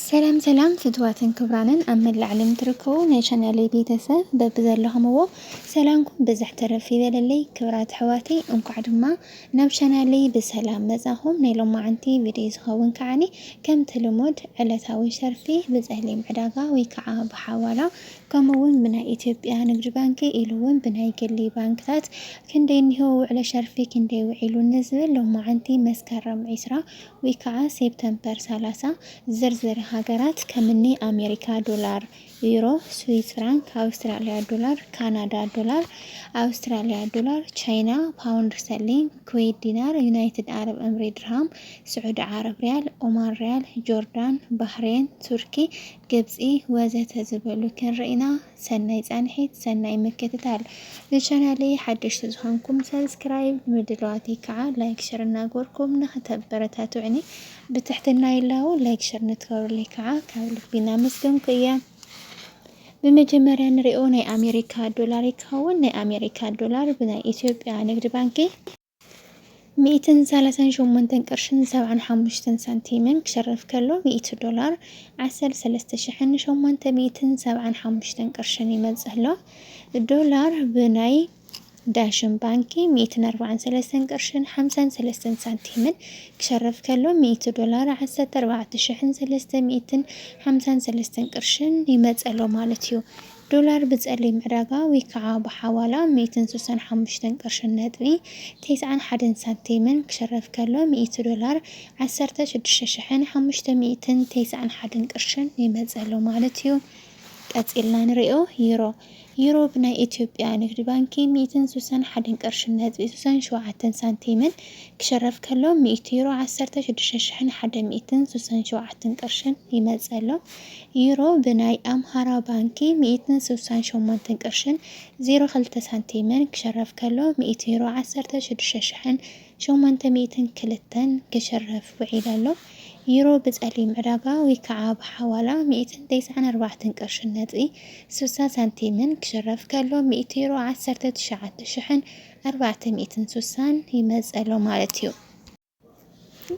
ሰላም ሰላም ፍትዋትን ክብራንን ኣብ መላእ ዓለም ትርከቡ ናይ ቻናለይ ቤተሰብ፣ በብዘለኹምዎ ሰላምኩም ብዝሕ ተረፍ ይበለለይ። ክብራት ኣሕዋተይ፣ እንኳዕ ድማ ናብ ቻናለይ ብሰላም መጻኹም። ናይ ሎማዓንቲ ቪድዮ ዝኸውን ከዓኒ ከምቲ ልሙድ ዕለታዊ ሸርፊ ብጸሊም ዕዳጋ ወይ ከዓ ብሓዋላ፣ ከምኡ እውን ብናይ ኢትዮጵያ ንግዲ ባንኪ ኢሉ እውን ብናይ ግሊ ባንክታት ክንደይ እኒሆ ውዕለ ሸርፊ፣ ክንደይ ውዒሉ ንዝብል ሎማዓንቲ መስከረም ዒስራ ወይ ከዓ ሴፕተምበር ሰላሳ ዝርዝር ሃገራት ከምኒ ኣሜሪካ ዶላር፣ ዩሮ፣ ስዊስ ፍራንክ፣ ኣውስትራሊያ ዶላር፣ ካናዳ ዶላር፣ ኣውስትራሊያ ዶላር፣ ቻይና፣ ፓውንድ ስተርሊንግ፣ ኩዌት ዲናር፣ ዩናይትድ ዓረብ ኤምሬት ድርሃም፣ ስዑዲ ዓረብ ሪያል፣ ኦማን ሪያል፣ ጆርዳን፣ ባህሬን፣ ቱርኪ፣ ግብጺ ወዘተ ዝበሉ ክንርኢ ኢና። ሰናይ ጻንሒት፣ ሰናይ ምክትታል። ንቻናለይ ሓደሽቲ ዝኾንኩም ሰብስክራይብ፣ ንምድላዋተይ ከዓ ላይክ፣ ሸር እናገበርኩም ንኽተበረታትዑኒ ብትሕትና ይላቦ። ላይክ፣ ሸር ንትገብሩለይ ከዓ ካብ ልቢ እናመስገንኩ እየ። ብመጀመርያ ንሪኦ ናይ ኣሜሪካ ዶላር ይከውን። ናይ ኣሜሪካ ዶላር ብናይ ኢትዮጵያ ንግዲ ባንኪ ሚእትን ሰላሳን ሸሞንተን ቅርሽን ሰብዓን ሓሙሽተን ሳንቲምን ክሸርፍ ከሎ፣ ሚእቲ ዶላር ዓሰርተ ሰለስተ ሽሕን ሸሞንተ ሚእትን ሰብዓን ሓሙሽተን ቅርሽን ይመጽእ ኣሎ። ዶላር ብናይ ዳሽን ባንኪ ሚእትን ኣርባዓን ሰለስተን ቅርሽን ሓምሳን ሰለስተን ሳንቲምን ክሸርፍ ከሎ፣ ሚእቲ ዶላር ዓሰርተ ኣርባዕተ ሽሕን ሰለስተ ሚእትን ሓምሳን ሰለስተን ቅርሽን ይመጽእ ኣሎ ማለት እዩ። ዶላር ብጸሊም ዕዳጋ ወይ ከዓ ብሓዋላ ሚእትን ስሳን ሓሙሽተን ቅርሽን ነጥቢ ተስዓን ሓደን ሳንቲምን ክሸረፍ ከሎ፣ ሚእቲ ዶላር ዓሰርተ ሽዱሽተ ሽሕን ሓሙሽተ ሚእትን ተስዓን ሓደን ቅርሽን ይመጽእ ኣሎ ማለት እዩ። ቀጺልና ንሪኦ ዩሮ። ዩሮ ብናይ ኢትዮጵያ ንግዲ ባንኪ ሚእትን ስሳን ሓደን ቅርሽን ነጥቢ ስሳን ሸውዓተን ሳንቲምን ክሸረፍ ከሎ፣ ሚእቲ ዩሮ ዓሰርተ ሽዱሽተ ሽሕን ሓደ ሚእትን ስሳን ሸውዓተን ቅርሽን ይመጽእ ኣሎ። ዩሮ ብናይ ኣምሃራ ባንኪ ሚእትን ስሳን ሸሞንተን ቅርሽን ዜሮ ክልተ ሳንቲምን ክሸረፍ ከሎ፣ ሚእቲ ዩሮ ዓሰርተ ሽዱሽተ ሽሕን ሸሞንተ ሚእትን ክልተን ክሸረፍ ውዒሉ ኣሎ። ዩሮ ብጸሊም ዕዳጋ ወይ ከዓ ብሓዋላ ሚእትን ተስዓን ኣርባዕተን ቅርሽን ነጥቢ ስሳ ሳንቲምን ክሸረፍ ከሎ፣ ሚእቲ ዩሮ ዓሰርተ ትሽዓተ ሽሕን ኣርባዕተ ሚእትን ስሳን ይመጽእ ኣሎ ማለት እዩ።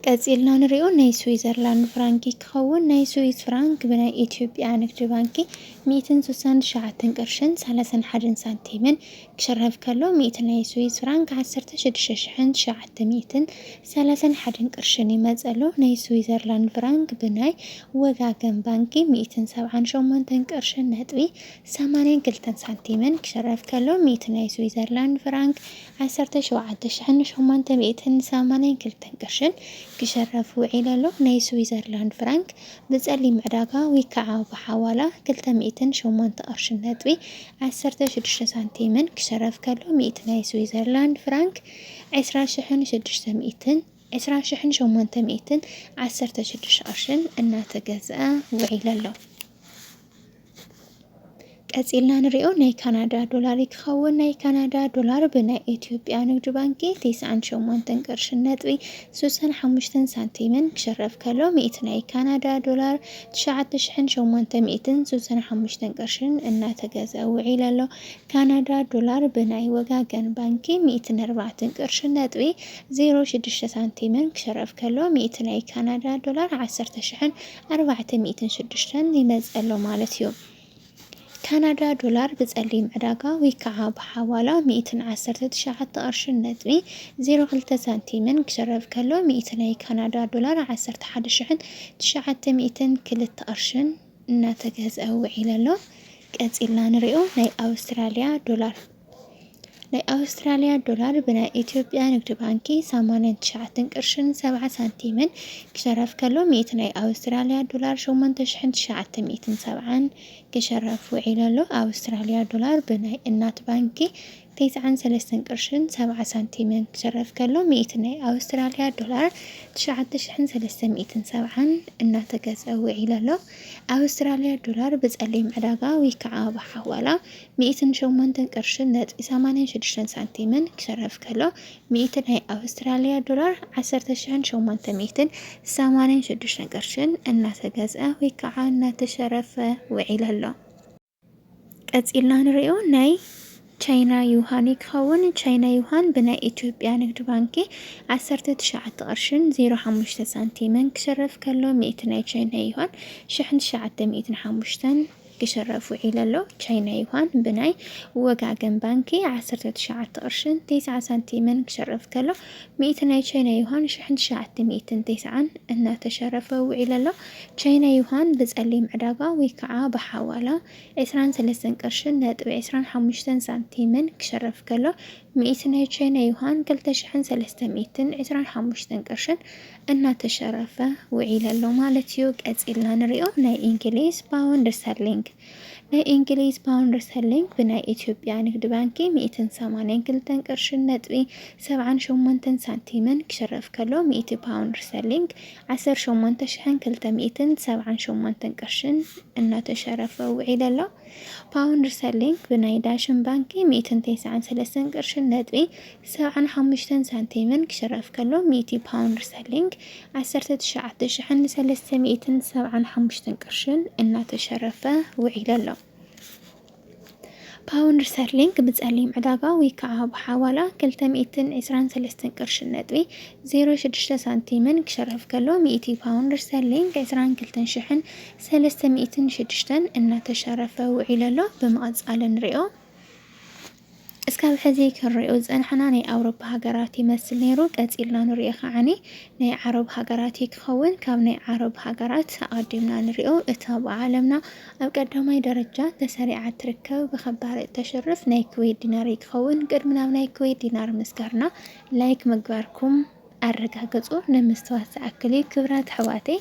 ቀጺልና ንሪኦ ናይ ስዊዘርላንድ ፍራንክ ክኸውን። ናይ ስዊዝ ፍራንክ ብናይ ኢትዮጵያ ንግዲ ባንኪ ሚእትን ስሳን ትሽዓተን ቅርሽን ሰላሳን ሓደን ሳንቲምን ክሸረፍ ከሎ፣ ሚእቲ ናይ ስዊዝ ፍራንክ ዓሰርተ ሽዱሽተ ሽሕን ትሽዓተ ሚእትን ሰላሳን ሓደን ቅርሽን ይመጽእ ኣሎ። ናይ ስዊዘርላንድ ፍራንክ ብናይ ወጋገን ባንኪ ሚእትን ሰብዓን ሸሞንተን ቅርሽን ነጥቢ ሰማንያን ክልተን ሳንቲምን ክሸረፍ ከሎ፣ ሚእቲ ናይ ስዊዘርላንድ ፍራንክ ዓሰርተ ሸውዓተ ሽሕን ሸሞንተ ሚእትን ሰማንያን ክልተን ቅርሽን ክሸረፍ ውዒሉ ኣሎ። ናይ ስዊዘርላንድ ፍራንክ ብጸሊም ዕዳጋ ወይ ከዓ ብሓዋላ ክልተ ሚእትን ሸሞንተ ቅርሽን ነጥቢ ዓሰርተ ሽዱሽተ ሳንቲምን ክሸረፍ ከሎ፣ ሚእቲ ናይ ስዊዘርላንድ ፍራንክ ዕስራ ሽሕን ሽዱሽተ ሚእትን ዕስራ ሽሕን ሸሞንተ ሚእትን ዓሰርተ ሽዱሽተ ቅርሽን እናተገዝአ ውዒሉ ኣሎ። ቀጺልና ንሪኦ ናይ ካናዳ ዶላር ክኸውን። ናይ ካናዳ ዶላር ብናይ ኢትዮጵያ ንግዲ ባንኪ ተስዓን ሸሞንተን ቅርሽን ነጥቢ ስሳን ሓሙሽተን ሳንቲምን ክሸረፍ ከሎ፣ ሚእቲ ናይ ካናዳ ዶላር ትሽዓተ ሽሕን ሸሞንተ ሚእትን ስሳን ሓሙሽተን ቅርሽን እናተገዝአ ውዒሉ ኣሎ። ካናዳ ዶላር ብናይ ወጋገን ባንኪ ሚእትን ኣርባዕተን ቅርሽን ነጥቢ ዜሮ ሽዱሽተ ሳንቲምን ክሸረፍ ከሎ፣ ሚእቲ ናይ ካናዳ ዶላር ዓሰርተ ሽሕን ኣርባዕተ ሚእትን ሽዱሽተን ይመጽእ ኣሎ ማለት እዩ። ካናዳ ዶላር ብጸሊም ዕዳጋ ወይ ከዓ ብሓዋላ ሚእትን ዓሰርተ ትሽዓተ ቅርሽን ነጥቢ ዜሮ ክልተ ሳንቲምን ክሸረፍ ከሎ፣ ሚእቲ ናይ ካናዳ ዶላር ዓሰርተ ሓደ ሽሕን ትሽዓተ ሚእትን ክልተ ቅርሽን እናተገዝአ ውዒሉ ኣሎ። ቀጺልና ንሪኦ ናይ ኣውስትራልያ ዶላር። ናይ ኣውስትራልያ ዶላር ብናይ ኢትዮጵያ ንግዲ ባንኪ ሰማንያን ትሽዓተን ቅርሽን ሰብዓ ሳንቲምን ክሸረፍ ከሎ፣ ሚእቲ ናይ ኣውስትራልያ ዶላር ሸሞንተ ሽሕን ትሽዓተ ሚእትን ሰብዓን ክሸረፍ ውዒሉ ኣሎ። ኣውስትራልያ ዶላር ብናይ እናት ባንኪ ተስዓን ሰለስተን ቅርሽን ሰብዓ ሳንቲምን ክሸረፍ ከሎ፣ ሚእቲ ናይ ኣውስትራልያ ዶላር ትሽዓተ ሽሕን ሰለስተ ሚእትን ሰብዓን እናተገዝአ ውዒሉ ኣሎ። ኣውስትራልያ ዶላር ብጸሊም ዕዳጋ ወይ ከዓ ብሓዋላ ሚእትን ሸሞንተን ቅርሽን ነጥቢ ሰማንያን ሽዱሽተን ሳንቲምን ክሸረፍ ከሎ፣ ሚእቲ ናይ ኣውስትራልያ ዶላር ዓሰርተ ሽሕን ሸሞንተ ሚእትን ሰማንያን ሽዱሽተን ቅርሽን እናተገዝአ ወይ ከዓ እናተሸረፈ ውዒሉ ኣሎ። ቀጺልና ንሪኦ ናይ ቻይና ዩሃን እዩ ክኸውን። ቻይና ዩሃን ብናይ ኢትዮጵያ ንግድ ባንኪ ዓሰርተ ትሽዓተ ቅርሽን ዜሮ ሓሙሽተ ሳንቲምን ክሽረፍ ከሎ፣ ሚእቲ ናይ ቻይና ዩሃን ሽሕን ትሽዓተ ሚእትን ሓሙሽተን ክሽረፍ ውዒሉ ኣሎ። ቻይና ዩሃን ብናይ ወጋገን ባንኪ ዓሰርተ ትሽዓተ ቅርሽን ተስዓ ሳንቲምን ክሽረፍ ከሎ፣ ሚእቲ ናይ ቻይና ዩሃን ሽሕን ትሽዓተ ሚእትን ተስዓን እናተሸረፈ ውዒሉ ኣሎ። ቻይና ዩሃን ብጸሊም ዕዳጋ ወይ ከዓ ብሓዋላ ዕስራን ሰለስተን ቅርሽን ነጥቢ ዕስራን ሓሙሽተን ሳንቲምን ክሸረፍ ከሎ፣ ሚእቲ ናይ ቻይና ዩሃን ክልተ ሽሕን ሰለስተ ሚእትን ዕስራን ሓሙሽተን ቅርሽን እናተሸረፈ ውዒሉ ኣሎ ማለት እዩ። ቀጺልና ንሪኦ ናይ እንግሊዝ ፓውንድ ስተርሊንግ። ናይ እንግሊዝ ፓውንድ ስተርሊንግ ብናይ ኢትዮጵያ ንግድ ባንኪ ሚእትን ሰማንያን ክልተን ቅርሽን ነጥቢ ሰብዓን ሸሞንተን ሳንቲምን ክሽረፍ ከሎ፣ ሚእቲ ፓውንድ ስተርሊንግ ዓሰርተ ሸሞንተ ሽሕን ክልተ ሚእትን ሰብዓን ሸሞንተን ቅርሽን እናተሸረፈ ውዒሉ ኣሎ። ፓውንድ ስተርሊንግ ብናይ ዳሽን ባንኪ ሚእትን ተስዓን ሰለስተን ቅርሽን ነጥቢ ሰብዓን ሓሙሽተን ሳንቲምን ክሽረፍ ከሎ፣ ሚእቲ ፓውንድ ስተርሊንግ ዓሰርተ ትሽዓተ ሽሕን ሰለስተ ሚእትን ሰብዓን ሓሙሽተን ቅርሽን እናተሸረፈ ውዒሉ ኣሎ። ፓውንድ ስተርሊንግ ብጸሊም ዕዳጋ ወይ ከዓ ብሓዋላ ክልተ ሚእትን ዕስራን ሰለስተን ቅርሽን ነጥቢ ዜሮ ሽዱሽተ ሳንቲምን ክሸረፍ ከሎ፣ ሚእቲ ፓውንድ ስተርሊንግ ዕስራን ክልተን ሽሕን ሰለስተ ሚእትን ሽዱሽተን እናተሸረፈ ውዒሉ ኣሎ። ብምቕጻል ንሪኦ። እስካብ ሕዚ ክንሪኦ ዝጸናሕና ናይ ኣውሮፓ ሃገራት ይመስል ነይሩ። ቀጺልና ንሪኦ ከዓኒ ናይ ዓረብ ሃገራት እዩ ክኸውን። ካብ ናይ ዓረብ ሃገራት ኣቐዲምና ንሪኦ፣ እታ ብዓለምና ኣብ ቀዳማይ ደረጃ ተሰሪዓ ትርከብ ብኸባር እተሽርፍ ናይ ኩዌት ዲናር እዩ ክኸውን። ቅድሚ ናብ ናይ ኩዌት ዲናር ምስጋርና፣ ላይክ ምግባርኩም ኣረጋግጹ። ንምስትዋት ዝኣክል እዩ፣ ክብራት ኣሕዋተይ፣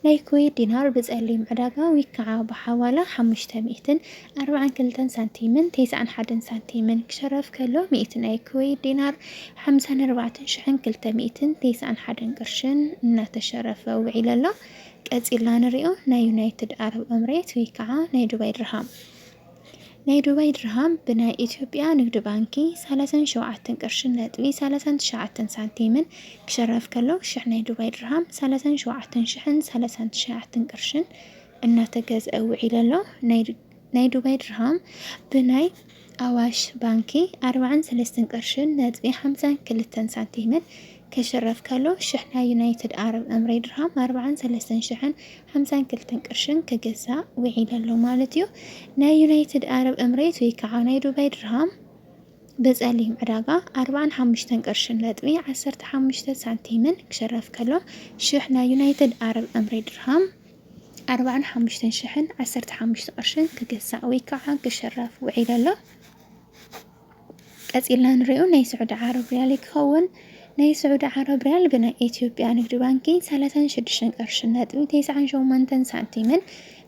ናይ ኩዌት ዲናር ብጸሊም ዕዳጋ ወይ ከዓ ብሓዋላ ሓሙሽተ ሚእትን ኣርባዓን ክልተን ሳንቲምን ተስዓን ሓደን ሳንቲምን ክሸረፍ ከሎ፣ ሚእቲ ናይ ኩዌት ዲናር ሓምሳን ኣርባዕተን ሽሕን ክልተ ሚእትን ተስዓን ሓደን ቅርሽን እናተሸረፈ ውዒሉ ኣሎ። ቀጺልና ንሪኦ ናይ ዩናይትድ ዓረብ ኤምሬት ወይ ከዓ ናይ ዱባይ ድርሃም። ናይ ዱባይ ድርሃም ብናይ ኢትዮጵያ ንግድ ባንኪ ሰላሳን ሸውዓተን ቅርሽን ነጥቢ ሰላሳን ትሽዓተን ሳንቲምን ክሸረፍ ከሎ፣ ሽሕ ናይ ዱባይ ድርሃም ሰላሳን ሸውዓተን ሽሕን ሰላሳን ትሽዓተን ቅርሽን እናተገዝአ ውዒሉ ኣሎ። ናይ ድ-፣ ናይ ዱባይ ድርሃም ብናይ ኣዋሽ ባንኪ ኣርባዓን ሰለስተን ቅርሽን ነጥቢ ሓምሳን ክልተን ሳንቲምን ክሽረፍ ከሎ፣ ሽሕ ናይ ዩናይትድ ዓረብ ኤምሬት ድርሃም ኣርባዓን ሰለስተን ሽሕን ሓምሳን ክልተን ቅርሽን ክግዛእ ውዒሉ ኣሎ ማለት እዩ። ናይ ዩናይትድ ዓረብ ኤምሬት ወይ ከዓ ናይ ዱባይ ድርሃም ብጸሊም ዕዳጋ ኣርባዓን ሓሙሽተን ቅርሽን ነጥቢ ዓሰርተ ሓሙሽተ ሳንቲምን ክሽረፍ ከሎ፣ ሽሕ ናይ ዩናይትድ ዓረብ ኤምሬት ድርሃም ኣርባዓን ሓሙሽተን ሽሕን ዓሰርተ ሓሙሽተ ቅርሽን ክግዛእ ወይ ከዓ ክሽረፍ ውዒሉ ኣሎ። ቀጺልና ንሪኦ ናይ ስዑዲ ዓረብ ሪያል እዩ ክኸውን። ናይ ስዑዲ ዓረብ ሪያል ብናይ ኢትዮጵያ ንግዲ ባንኪ ሰላሳን ሽዱሽተን ቅርሽን ነጥቢ ተስዓን ሸሞንተን ሳንቲምን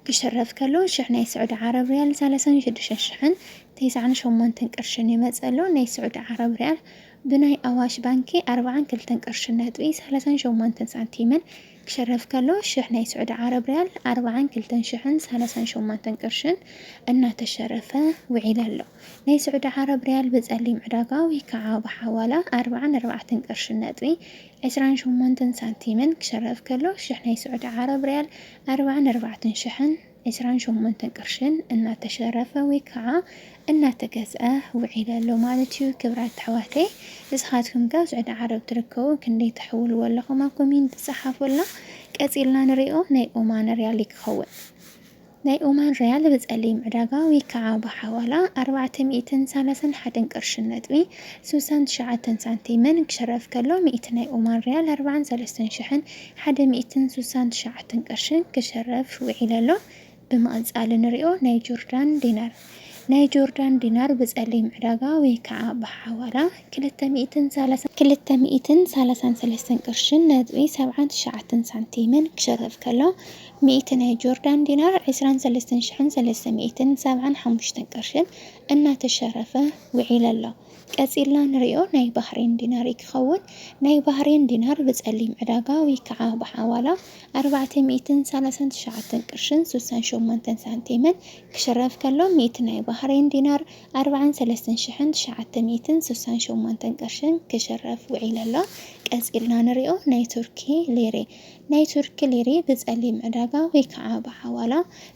ክሽረፍ ከሎ፣ ሽሕ ናይ ስዑዲ ዓረብ ሪያል ሰላሳን ሽዱሽተ ሽሕን ተስዓን ሸሞንተን ቅርሽን ይመጽእ ኣሎ። ናይ ስዑዲ ዓረብ ሪያል ብናይ ኣዋሽ ባንኪ ኣርባዓን ክልተን ቅርሽን ነጥቢ ሰላሳን ሸሞንተን ሳንቲምን ክሽረፍ ከሎ፣ ሽሕ ናይ ስዑዲ ዓረብ ሪያል ኣርባዓን ክልተን ሽሕን ሰላሳን ሸሞንተን ቅርሽን እናተሸረፈ ውዒሉ ኣሎ። ናይ ስዑዲ ዓረብ ሪያል ብጸሊም ዕዳጋ ወይ ከዓ ብሓዋላ ኣርባዓን ኣርባዕተን ቅርሽን ነጥቢ ዕስራን ሸሞንተን ሳንቲምን ክሽረፍ ከሎ፣ ሽሕ ናይ ስዑዲ ዓረብ ሪያል ኣርባዓን ኣርባዕተን ሽሕን ዕስራን ሸሞንተን ቅርሽን እናተሸረፈ ወይ ከዓ እናተገዝአ ውዒሉ ኣሎ ማለት እዩ። ክብራት ኣሕዋተይ፣ ንስኻትኩም ካብ ስዑዲ ዓረብ ትርከቡ ክንደይ ተሕውልዎ ኣለኹም ኣብ ኮሜንት ጸሓፉልና። ቀጺልና ንሪኦ ናይ ኦማን ሪያል ክኸውን። ናይ ኦማን ሪያል ብጸሊም ዕዳጋ ወይ ከዓ ብሓዋላ ኣርባዕተ ሚእትን ሰላሳን ሓደን ቅርሽን ነጥቢ ስሳን ትሽዓተን ሳንቲምን ክሽረፍ ከሎ፣ ሚእቲ ናይ ኦማን ሪያል ኣርባዓን ሰለስተን ሽሕን ሓደ ሚእትን ስሳን ትሽዓተን ቅርሽን ክሽረፍ ውዒሉ ኣሎ። ብምቕጻል ንሪኦ ናይ ጆርዳን ዲናር። ናይ ጆርዳን ዲናር ብጸሊም ዕዳጋ ወይ ከዓ ብሓዋላ ክልተ ሚእትን ሰላሳን፣ ክልተ ሚእትን ሰላሳን ሰለስተን ቅርሽን ነጥቢ ሰብዓን ትሽዓተን ሳንቲምን ክሽረፍ ከሎ፣ ሚእቲ ናይ ጆርዳን ዲናር ዕስራን ሰለስተን ሽሕን ሰለስተ ሚእትን ሰብዓን ሓሙሽተን ቅርሽን እናተሸረፈ ውዒሉ ኣሎ። ቀጺልና ንሪኦ ናይ ባህሬን ዲናር እዩ ክኸውን። ናይ ባህሬን ዲናር ብጸሊም ዕዳጋ ወይ ከዓ ብሓዋላ ኣርባዕተ ሚእትን ሰላሳን ትሽዓተን ቅርሽን ስሳን ሸሞንተን ሳንቲምን ክሽረፍ ከሎ፣ ሚእቲ ናይ ባሕሬን ዲናር ኣርባዓን ሰለስተን ሽሕን ትሽዓተ ሚእትን ስሳን ሸሞንተን ቅርሽን ክሽረፍ ውዒሉ ኣሎ። ቀጺልና ንሪኦ ናይ ቱርኪ ሊሬ። ናይ ቱርኪ ሊሬ ብጸሊም ዕዳጋ ወይ ከዓ ብሓዋላ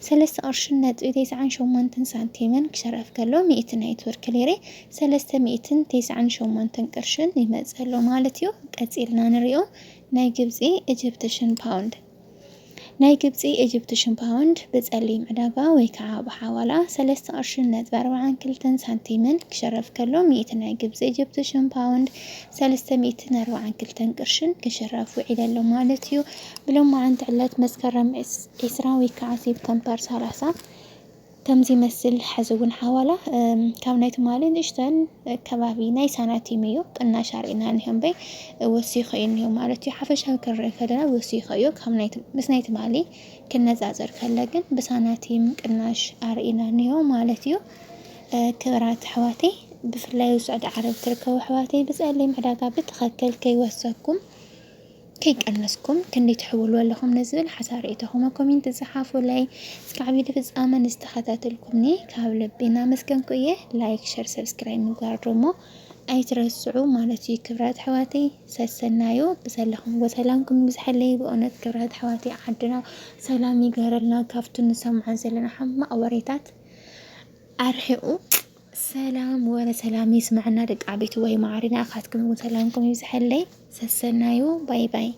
ሰለስተ ቅርሽን ነጥቢ ተስዓን ሸሞንተን ሳንቲምን ክሽረፍ ከሎ፣ ሚእቲ ናይ ቱርኪ ሊሬ ሰለስተ ሚእትን ተስዓን ሸሞንተን ቅርሽን ይመጽእ ኣሎ ማለት እዩ። ቀጺልና ንሪኦ ናይ ግብጺ ኢጅፕሽን ፓውንድ። ናይ ግብጺ ኢጅፕሽን ፓውንድ ብጸሊም ዕዳጋ ወይ ከዓ ብሓዋላ ሰለስተ ቅርሽን ነጥቢ ኣርባዓን ክልተን ሳንቲምን ክሽረፍ ከሎ፣ ሚእቲ ናይ ግብጺ ኢጅፕሽን ፓውንድ ሰለስተ ሚእትን ኣርባዓን ክልተን ቅርሽን ክሽረፍ ውዒሉ ኣሎ ማለት እዩ። ብሎማዓንቲ ዕለት መስከረም ዕስ-፣ ዕስራ ወይ ከዓ ሴፕተምበር ሰላሳ ከምዚ ይመስል። ሕዚ እውን ሓዋላ፣ እም፣ ካብ ናይ ትማሊ ንእሽተን ከባቢ ናይ ሳናቲም እዩ ቅናሽ ኣርእና እኒሆ እምበይ ወሲኹ እዩ እኒሆ ማለት እዩ። ሓፈሻዊ ክንርኢ ከለና ወሲኹ እዩ። ካብ ናይ ት-፣ ምስ ናይ ትማሊ ክነጻጸር ከለ ግን ብሳናቲም ቅናሽ ኣርእና እኒሆ ማለት እዩ። እ፣ ክብራት ኣሕዋተይ፣ ብፍላይ ኣብ ስዑዲ ዓረብ ትርከቡ ኣሕዋተይ፣ ብጸሊም ዕዳጋ ብትኸክል ከይወሰኩም፣ ከይቀነስኩም ክንደይ ትሕውልዎ ኣለኹም ንዝብል ሓሳብ ርእይቶኹም ኣብ ኮሜንት ጸሓፉለይ። እስካዕ ቪድዮ ፍጻመ ንዝተኸታተልኩምኒ ካብ ልቢ እናመስገንኩ እየ። ላይክ፣ ሸር፣ ሰብስክራይብ ምግባር ደሞ ኣይትረስዑ ማለት እዩ። ክብራት ኣሕዋተይ፣ ሰሰናዩ ብዘለኹምዎ ሰላምኩም ይብዝሐለይ። ብእውነት ክብራት ኣሕዋተይ፣ ዓድና ሰላም ይግበረልና። ካብቱ ንሰምዖ ዘለና ሕማቕ ወሬታት ኣርሒቑ ሰላም ወረ ሰላም ይስመዐና ደቂ ዓበይቲ ወይ ማዕሪና። ኣኻትኩም እውን ሰላምኩም ይብዝሐለይ። ሰሰናዩ። ባይ ባይ።